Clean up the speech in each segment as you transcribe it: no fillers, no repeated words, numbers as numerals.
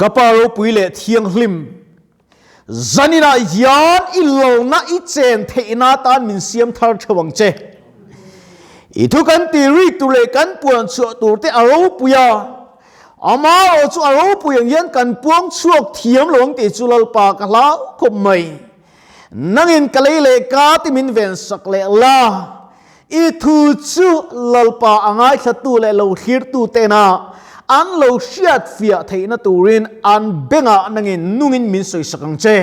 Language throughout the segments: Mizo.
Ka Pa ropui leh thianghlim, zaninah hian i lalna i chen theihna atan min siam thar theuh ang che. I thu kan ti rik tur leh kan puan chhuah tur te a ropui a, amaherawh chu a ropui ang hian kan puang chhuak thiam lo ang tih chu Lalpa ka hlau khawp mai. Nangin ka lei leh ka ti min ven sak leh la, i thu chu Lalpa a ngaithlattu leh lo thlirtu tena an lo hriatfiah theihna turin an bengah nangin nungin min sawisak ang che.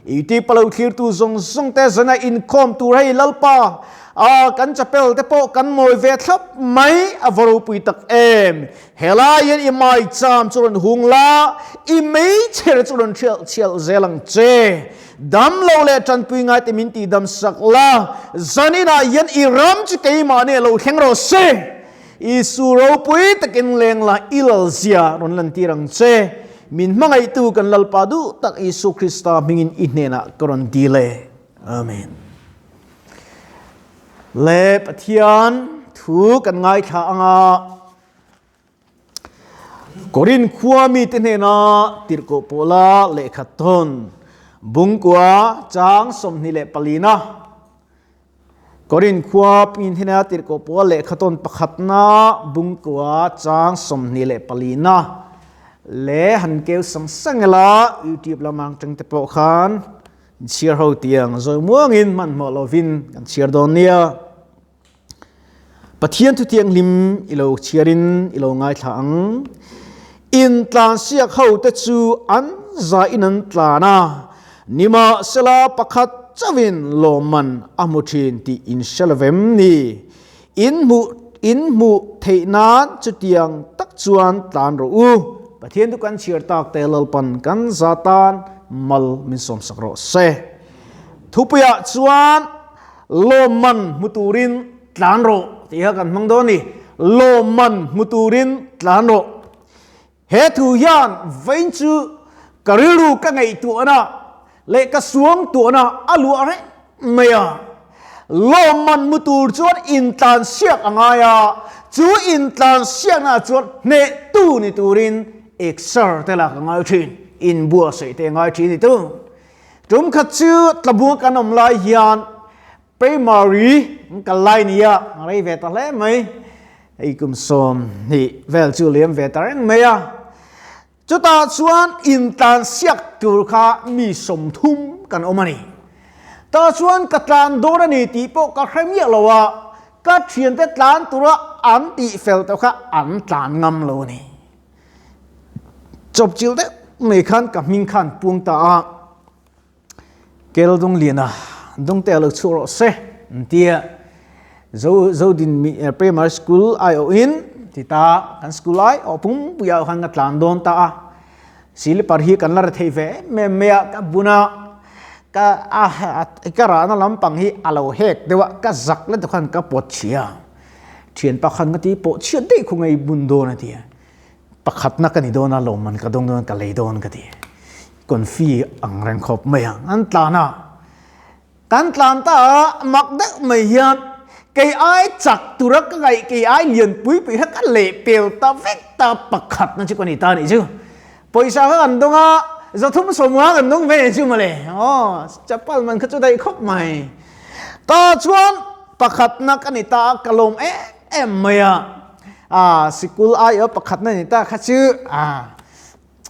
I tipa lo thlirtu zawng zawng te zana inkhawm tur hei Lalpa a kan chapel te pawh kan mawi ve thlap mai a va ropui tak em. Helai hian i maicham chu rawn hung la, i meichher chu rawn ṭhialh chhialh zel ang che. Dam lo leh ṭanpui ngai te min tihdam sak la, zaninah hian i ram chu keimahni a lo thleng rawh se. Isu ropui takin leng la, i lalzia rawn lantir ang che. Min hmangaihtu kan Lalpa duh tak Isu Krista hmingin i hnenah ka rawn dil e. Amen. Le Pathian thu kan ngaithla anga Korin khua mite hnena tirhkoh pawla lehkha tawn bungkua chang 24na Korin khua pin hnena tirhkoh pawla lehkha tawn pakhatna bungkua chang 24na le han keu sang sang ela YouTube lamang tang te pawh khan Chhiar ho tiang zawi muangin hmanhmawh lovin kan chhiar dawn nia. Pathian thutianghlim i lo chhiarin i lo ngaithla ang. Intlansiak ho te chu an za in an tlan a, nimahsela pakhat chauhin lawmman a hmu thin tih in hre lovem ni? In hmuh in hmuh theih nan chutiang tak chuan tlan rawh u. Pathian chu kan chhiar tak te Lalpan kan za tan mal min sawmsak rawh se. Thupuiah chuan lawmman hmu turin tlan rawh tih kha kan hmang dawn a ni. Lawmman hmu turin tlan rawh. He thu hian vawiin chu ka rilru ka ngaihtuahna leh ka suangtuahna a luah reng mai a. Lawmman hmu tur chuan intlansiak a ngai a, chu intlansiaknaah chuan hnehtu ni turin exer te lak a ngai thin, inbuatsaih te a ngai thin ni tu. Tum khat chu tlabunga kan awm lai hian Primary an kal lai nia a rei ve ta hle mai. Hei kum 20 vel chu liam ve ta reng mai a. Chutah chuan intlan siak tur kha mi 30 kan awm a ni. Tah chuan ka tlan dawn a ni tih pawh ka hre miah lo a, ka thiante tlan tura an tih fel tawh kha an tlan ngam lo a ni. Chawpchilh deuh mai khan ka hming khan puang ta a. Kel dung liana dungte a lo chhuak rawh se an ti a. Zo Zodin mi primary school aiawhin ti ta kan school ai awh pumpuia ah khan ka tlan dawn ta a. Silipar hi kan la re thei ve em em mai a, ka bun a, ka a ka rahna lampang hi a lo hek deuh a, ka zak let khan ka pawt chhia. Thian pakhat nga ti pawh chhiat daih khu ngei bun dawn a ti a. Pakhatna ka ni dawn a, lawmman ka dawng dawn, ka lei dawn ka ti. Confi ang reng khawp mai ang. An tlan a, kan tlan ta a, mak deuh mai hian kei ai chak tura ka ngaih, kei ai lian pui pui kha ka leh pel ta vek ta pakhatna chu ka ni ta nih chu. Pawisa kha kan dawng a, 350 kan dawng ve chu mawle. Aw, chapal man kha chu daih khawp mai. Ta chuan pakhatna ka ni ta a, ka lawm em em mai a. A, sikul aiawh pakhatna ni ta kha chu a.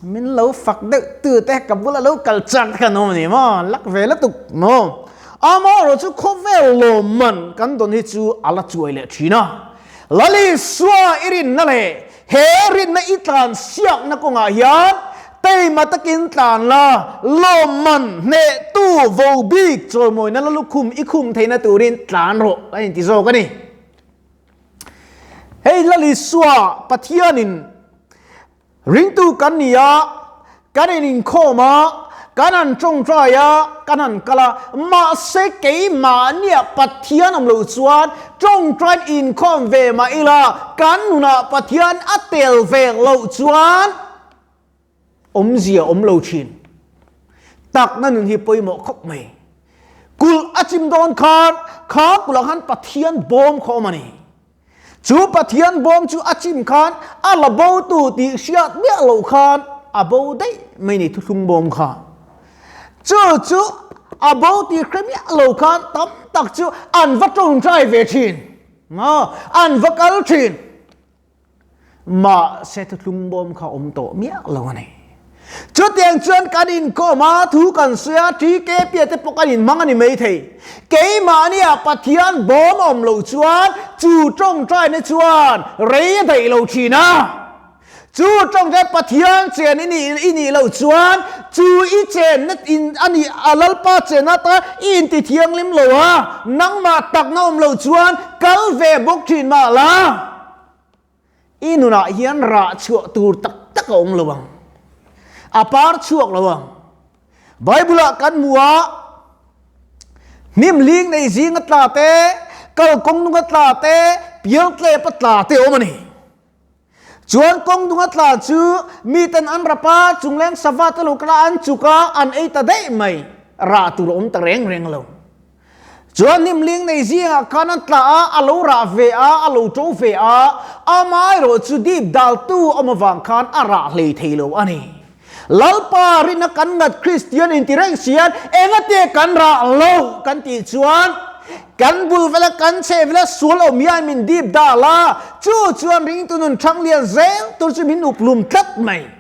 Min lo fak deuh tu te ka bula lo kal chak te kha an awm a ni maw? Lak ve lutuk maw? Amaherawh chu khawvel lawmman kan dawn hi chu a la chuai leh thin a. Lalisua i rinna leh he rinna i tlan siakna kawngah hian teima takin tlan la, lawmman hnehtu vo bik chawimawina la lukhum i khum theihna turin tlan rawh a inti zawk a ni. Hei Lalisua Pathianin Ringtu kan ni a, kan in inkhawm a, kan han tawngtai a, kan han kal a, mahse keimahniah Pathian awm loh chuan tawngtain inkhawm ve mah ila, kan nunah Pathian a tel ve loh chuan awmzia awm lo thin. Takna nun hi pawimawh khawp mai. Kulh a chim dawn khan, kha kulh ah khan Pathian bawm kha awm a ni. Chu Pathian bawm chu a chim khan a la bo tu tih hriat miah loh khan a bo daih mai ni thuthlung bawm kha. Chu chu a bo tih hre miah lo khan tam tak chu an va tawngtai ve thin. Maw? An va kal thin. Mahse thuthlung bawm kha awm tawh miah lo a ni. Chutiang chuan kan inkawm a, thu kan sawi a, TKP a te pawh kan inhmang a ni maithei. Keimahnia Pathian bawm awm loh chuan chu tawngtaina chuan rei a daih lo thin a. Chu tawngtai Pathian chen i nih i nih loh chuan chu i chenna in a nih a Lalpa chenna ata i intithianghlim lo a, nangmah takna awm loh chuan kal ve bawk thin mah la. I nunah hian rah chhuah tur tak tak a awm lo ang. A par chhuak lo ang. Bible-ah kan hmu a, hnim hling nei zinga tla te, kalkawng nunga tla te, pialtlepa tla te awm a ni. Chuan kawng nunga tla chu miten an rap a, chungleng sava te lo kal a, an chuk a, an ei ta daih mai. Rah tur a awm ta reng reng lo. Chuan hnimling nei zingah khan an tla a, a lo rah ve a, a lo to ve a, amaherawh chu dip daltu awm avang khan a rah hlei thei lo a ni. Lalpa rinna kan ngat Kristian inti reng sian engate kan rah lo kan tih chuan kan bul vela kan chhe vela sual awm hian min dip dal a, chu chuan ringtu nun ṭhanglian zel tur chu min uplum tlat mai.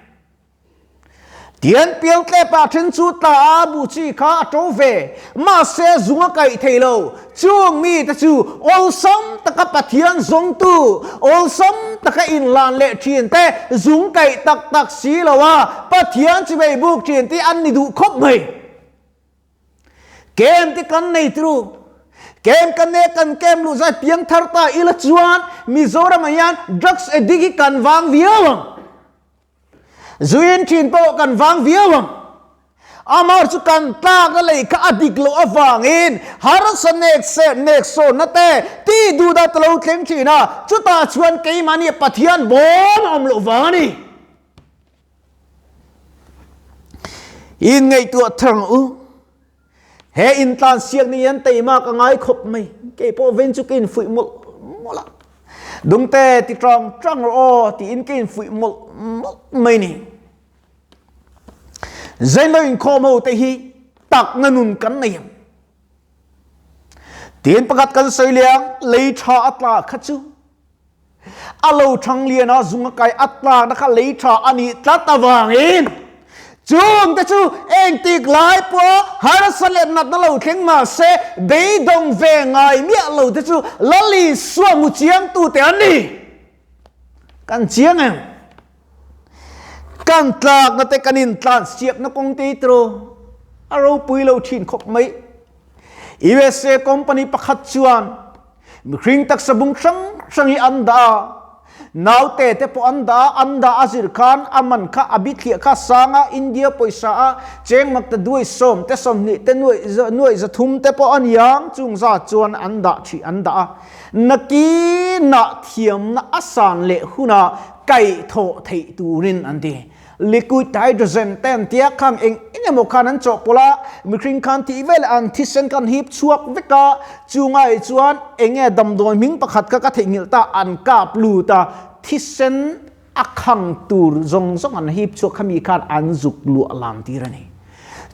Tian pial tlepa then chu tla a bu chi kha a to ve, mahse zung a kaih thei lo. Chung mite chu awlsam taka Pathian zawngtu, awlsam taka inlan leh thin te zung kaih tak tak si lo a, Pathian chivei buk thin te an ni duh khawp mai. Kem te kan nei tru. Kem kan ne kan kem luh zai piang thar ta ila chuan Mizoram ah hian drugs addict hi kan vang viau ang. Zuin thin pawh kan vang viau ang. Amah chu kan tlakna lei kha a dik loh avangin harsa nek se nek sawnna te tih duh dah ta lo thleng thin a, chutah chuan keimahni Pathian bawm a awm loh vang a ni. Inngaihtuah thar ang u. He intlansiak ni hian teima ka ngai khawp mai. Kei pawh ven chu ka infuih mawlh mawlh a. Dungte ti tang tang rawh aw tiin ka infuih mawlh mawlh mai ni. Zaino inkhawm ho te hi takna nun kan nei ang. Tin pakhat kan sawi liang lei tha a tla kha chu A lo thang lian a, zung a kai a tlakna kha lei tha a nih tlat avangin chungte chu engtik lai pawh harsa leh natna lo thleng mah se beidawng ve ngai miah lo te chu Lal Isua hmu chiangtute an ni. Kan chiang em? Kan tlakna te kan intlansiakna kawng te hi tiraw a ropui lo thin khawp mai. USA company pakhat chuan Mihring taksa bung hrang hrang hi an dah a, naute te pawh an dah a, an dah a zir khan a man kha a bithliah kha sang a, India pawisa a cheng mak ta duai sawm te 20 te nuaih nuaih 300 te pawh a niang chung zat chuan an dah thih an dah a. Nakinah thiamna a san leh hunah kaihthawh theih turin an ti. Liquid hydrogen te an tia khang eng eng emaw khan an chawhpawlh a, mihring khan tih vel an thisen khan hip chhuak vek a, chungah chuan eng nge damdawi hming pakhat kha ka theihnghilh ta an kap lut a, thisen a khang tur zawng zawng an hip chhuak kha mi khan an zuk luah lam tir a ni.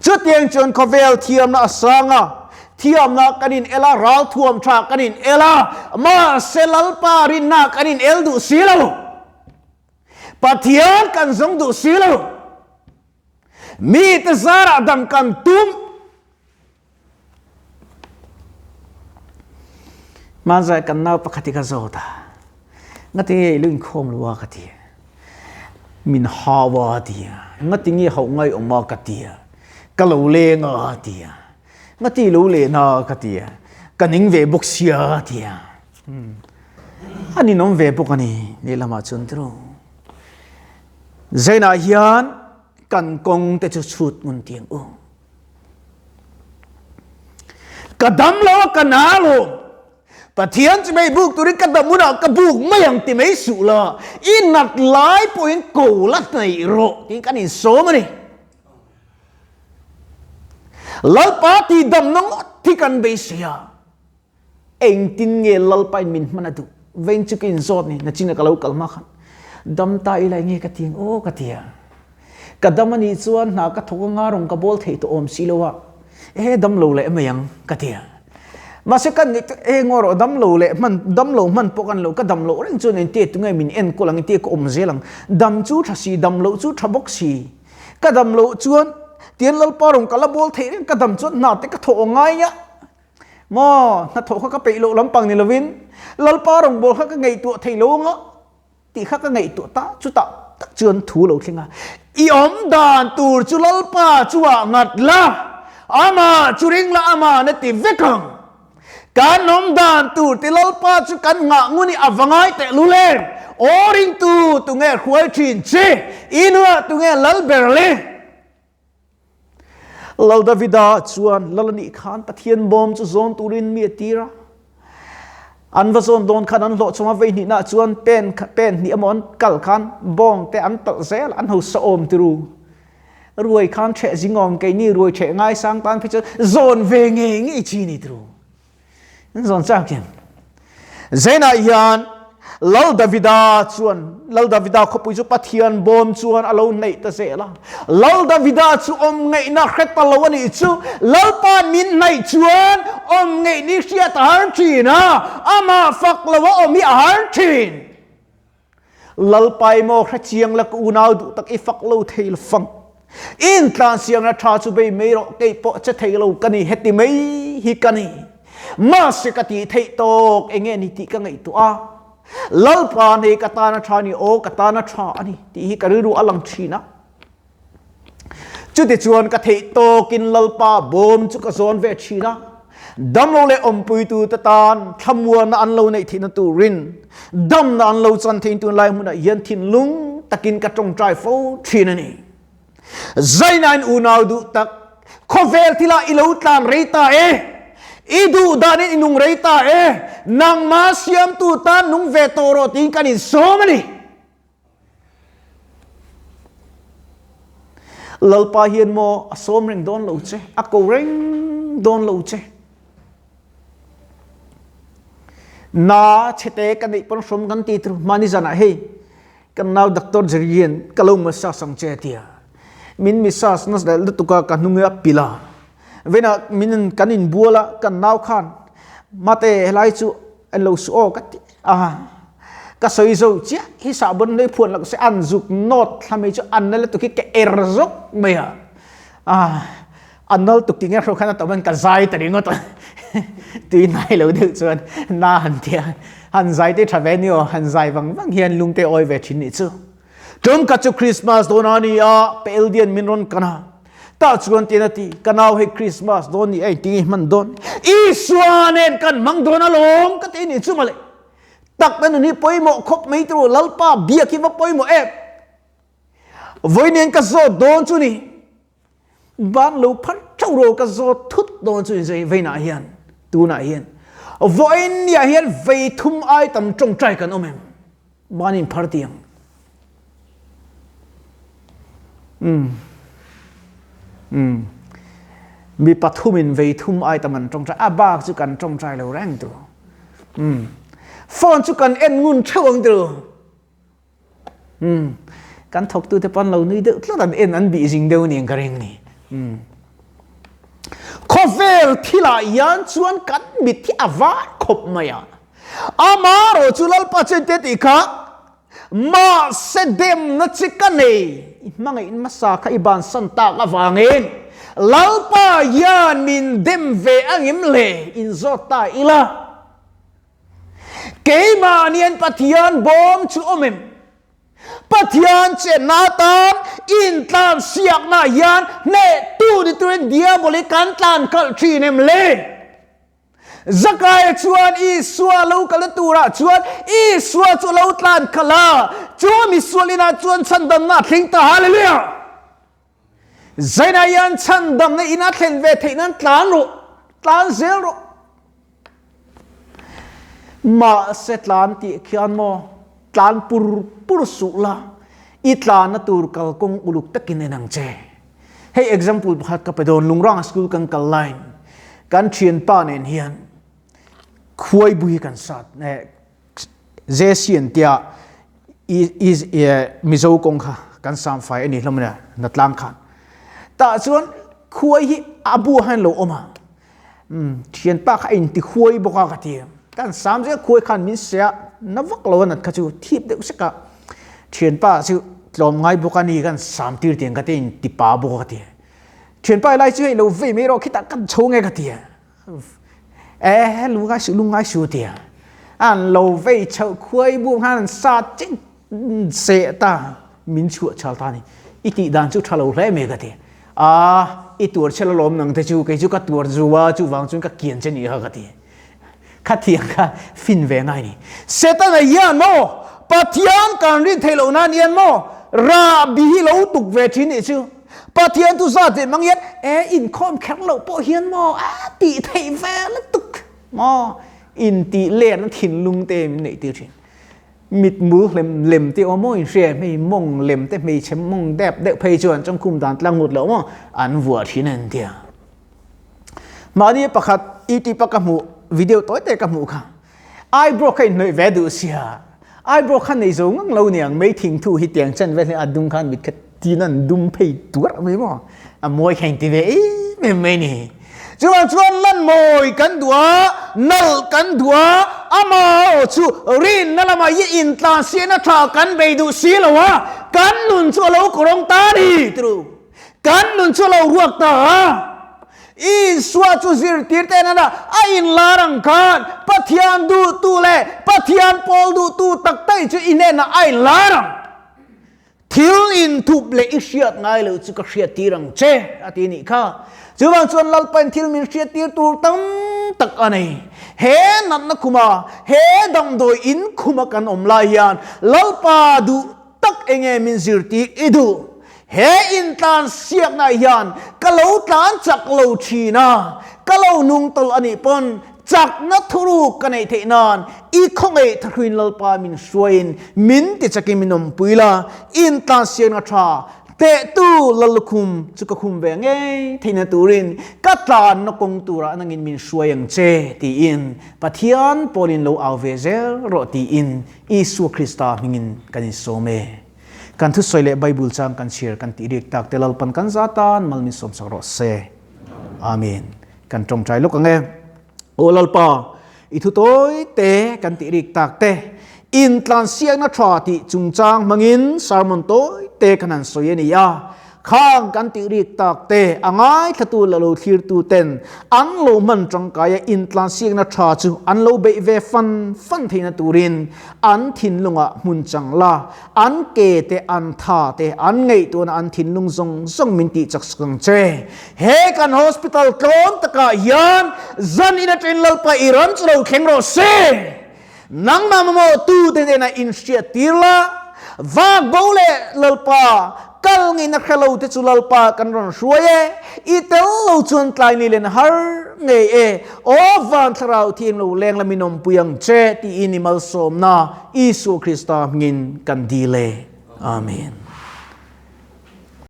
Chutiang chuan khawvel thiamna a sang a, thiamna kan in el a, ralthuam tha kan in el a, mahse Lalpa rinna kan in el duh si lo. Pathian kan zawng duh si lo. Mite zarah dam kan tum. Hmanzai kan nau pakhat hi ka zawt a. Ngati nge i lu inkhawm lo a ka ti. Min hau a ti a. Ngati nge hauh ngai awm a ka ti a. Ka lo leng a ti a. Ngati lo len a ka ti a. Ka ning ve bawk sia a ti a. A ninawm ve bawk a ni lehlamah chuan tiraw. Zainah hian kan kawng te chu chhut ngun tiang u. Ka dam lo a ka na lo. Pathian chu mei buk turin ka dam hunah ka buk mai ang ti mai suh la. I nat lai pawhin ko la hnaih rawh tiin kan insawm a ni. Lalpa tihdamna ngawt hi kan beisei a. Engtin nge Lalpain min hman a duh? Vein chu ka inzawt ni, nachin a ka lo kal hma khan dam ta ila enge ka ti ang aw ka ti a. Ka dam a nih chuan hna ka thawk anga rawn ka bawl theih tawh awm si lo a, e dam lo leh mai ang ka ti a. Mahse ka nih chu e ngaw rawh dam lo leh hman dam lo hman pawh ka ni lo, ka dam loh reng chuan engtia tunge min enkawl ang engtia ka awm zel ang, dam chu tha si dam loh chu tha bawk si, ka dam loh chuan tian Lalpa rawn ka la bawl theih reng ka dam chuan hna te ka thawh ngai a. Maw hnathawh kha ka peih loh lampang ni lovin Lalpa rawngbâwl kha ka ngaihtuah thei lo anga tih kha ka ngaihtuah ta, chutah tak chuan thu lo thleng a, I awm dan tur chu Lalpa chungah ngat la, amah chu ring la, amah na ti vek ang. Kan awm dan tur ti Lalpa chu kan nghah ngun i a va ngai teh lul em? Aw ringtu tunge hruai thin che? I nuah tunge lal ber le? Lal Davida chuan lal a nih khan Pathian bawm chu zawn turin mi a tir a. An va zawn dawn khan an hlawh chunga vei hnihna chuan pen pen hnih emaw an kal khan bawng te an talh zel an hausa awm tiru. Ruai khan ṭheh zing awm keini ruai ṭheh ngaisang tan phei chuan zawn ve ngei ngei chi ni tiru. An zawn chak hian. Zainah hian Lal Davida chuan Lal Davida khawpui chu Pathian bawm chuan a lo hnaih ta zel a. Lal Davida chu awm ngaihna hre ta lo a nih chu. Lalpa min hnaih chuan awm ngaih ni hriat a har thin a, amah fak lo a awm hi a har thin. Lalpa emaw hre chiang la ka unau duh tak i fak lo thei lo fang. In tlan siangna tha chu bei mai rawh kei pawh che thei lo ka ni heti mai hi ka ni. Mahse ka tih theih tawk enge ni tih ka ngaihtuah a. Lalpa nei ka tana tha ni aw ka tana tha a ni tih hi ka rilru a lang thin a. Chutichuan ka theih tawkin Lalpa bawm chu ka zawn ve thin a, damlo leh awmpuitute tan thlamuanna an lo neih theihna turin damna an lo chan theih tunlai hmunah hian thinlung takin ka tawngtai fo thin a ni. Zainain unau duh tak, khawvel thilah i lo tlan rei ta e, i duh danin i nung rei ta e, nangmah siamtu tan nung ve tawh rawh tiin kan insawm a ni. Lalpa hian maw a sawm reng dawn lo che, a ko reng dawn lo che. Na chhete ka neih pawn hrawm kan ti tur hmani zanah hei kan nau Doctor Jerry hian ka lo massage ang che tia. Min massage na lutuk a ka hnung a pil a. Vena min kan inbual a kan nau khan mate helai chu an lo su aw ka ti a ka sawi zo chiah hi sahbawn hlei phuan lak se an zuk nawt thla mai chu an nal tuk hi ka er zawk mai a a an nal tuk ti nge hro khan a tam ka zai ta ringawt a tui nai lo deuh chuan na han tia han zai te tha ve ni aw han zai vang vang hian lungte awi ve thin nih chu Tum khat chu Christmas dawn a ni a, Peldian min rawn kan a. Tah chuan tian a ti, Ka nau hei Christmas dawn ni a inti nge hman dawn? Isua nen kan hmang dawn alawm ka ti nih chu mawle. Tak na nun hi pawimawh khawp mai tiraw Lalpa biak hi va pawimawh em? Vawiin ka zawt dawn chu ni. Ban lo phar theuh rawh ka zawt thut dawn chu ni veinah hian tunah hian vawiin niah hian vei thum ai tam tawngtai kan awm em? Ban in phar tiang. Umm. Umm. Mi pathum in vei thum ai tam an tawngtai a bak chu kan tawngtai lo reng tu. Umm. Phone chu kan en ngun theuh ang tu. Umm. Kan thawktu te pawn lo nui deuh tlat an en an bih zing deuh aniang ka ring ni. Umm. Khawvel thilah hian chuan kan mit hi a var khawp mai a. Amarawh chu Lalpa chen te tih kha mahse demna che ka nei i hmangaih hmasa kha i bansan tak avangin Lalpa hian min dem ve angem le inzawt ta ila keimahnian Pathian bawm chu awm em? Pathian chenna atan intlan siakna hian hnehtu ni turin diabol hi kan tlan khalh thin em le? Zakaia chuan Isua lo kalna turah chuan Isua chu a lo tlan khalh a, chu misual inah chuan chhandamna a thleng ta. Hallelujah! Zainah hian chhandamna ina thlen ve theih nan tlan rawh, tlan zel rawh. Mahse tlan tih khian maw, tlan pur pur suh la, i tlanna tur kalkawng uluk takin en ang che. Hei example pakhat ka pe dawn, Lungrang school kan kal laiin kan thianpa nen hian khuai bui kan sat eh JC an tia Mizo kawng kha. Kan sam fai a ni hlawm ania Hnatlang khan. Tah chuan khuai hi a bu ah hian lo awm a. Umm thianpa kha a inti huai bawk a ka ti. Kan sam zel khuai khan min se a, na vak lo a nat kha chu thip deuh sek a. Thianpa chu tlawm ngai bawk a ni kan sam tir tiang kha te inti pa bawk a ka ti. Thianpa lai chu hei lo vei mai rawh khitah kan chho nge ka ti a. E lu ngai suh lu ngai suh ti a. An lo vei chhoh khuai bu khan an sa ching seh ta min chhuah chhal ta ni. I tih dan chu tha lo hle mai ka ti. A i tuar chhel alawm nang te chu kei chu ka tuar zu a chuvang chuan ka kian che nih kha ka ti. Khatiang kha fin ve ngai ni. Setana hian maw Pathian kan rin theih loh nan hian maw rahbi hi lo tuk ve thin nih chu. Pathian chu zat ve mang hian e inkhawm kher loh pawh hian maw a tih theih ve lutuk maw intih len thinlung te min neih tir thin. Mitmul lem lem te aw maw inhria hmei mawng lem te hmeichhe mawng dep deuh phei chuan chawngkhum dan tlang ngut loh maw an vuah thin an tia. Mahni pakhat YouTube a ka hmuh video tawi te ka hmuh kha eyebrow kha inhnawih ve duh sia eyebrow kha nei zo ngang lo niang mei thing thu hi tiang chen vel hi a dung khan mit kha tin an dum phei tuar mai maw a mawi kha inti ve em em mai ni chuan chuan lan mawi kan duh a nal kan duh a ama aw chu rinna lama i intlan siahna tha kan bei duh si lo a kan nun chu a lo kawrawng ta ni tru Kan nun chu a lo ruak ta a. Isua chu zirtir te nana a inlar ang khan Pathian duhtu leh Pathian pawl duhtu tak tak chu i hnenah a inlar ang. Thil inthup leh i hriat ngai lo chu ka hriattir ang che a ti nih kha. Chuvang chuan Lalpain thil min hriattir tur tam tak a nei. He natna khuma, he damdawi in khuma kan awm lai hian Lalpa duh tak enge min zirtir i duh? He intlan siakna hian ka lo tlan chak lo thin a, ka lo nung tawlh a nih pawn chakna thuruk ka neih theih nan i khawngaih thahruin Lalpa min hruaiin min ti chakin min awmpui la, intlan siakna tha tehtu Lallukhum chu ka khum ve ngei theihna turin ka tlanna kawng turah nangin min hruai ang che tiin Pathian pawlin lo au ve zel rawh tiin Isua Krista hmingin kan insawm e. Kan thusawi leh Bible chang kan chhiar kan tih rik tak te Lalpan kan za tan mal min sawmsak rawh se. Amen. Kan tawngtai lawk ang e. Aw Lalpa, i thu tawi te kan tih rik tak te intlansiakna tha tih chungchang hmangin sermon tawi te kan han sawi a ni a. Khang kan tih rik tak te a ngaithlatu leh lo thlirtu ten an lo hman tangkaia intlansiakna tha chu an lo beih ve fan fan theihna turin an thinlungah hmun chang la, an ke te, an tha te, an ngaihtuahna an thinlung zawng zawng min tih chak sak ang che. He kan hospital tlawm takah hian zan in atangin Lalpa i ram chu lo thleng rawh se. Nangmah mamawh tute hnenah inhriat tir la, vak bo leh Lalpa, kal ngei na hre lo te chu Lalpa kan rawn hruai e, i tel lo chuan tlai ni len har ngei e, aw van thlarau thiang lo leng la min awmpui ang che tiin i malsawmna Isua Krista hmingin kan dil e. Amen.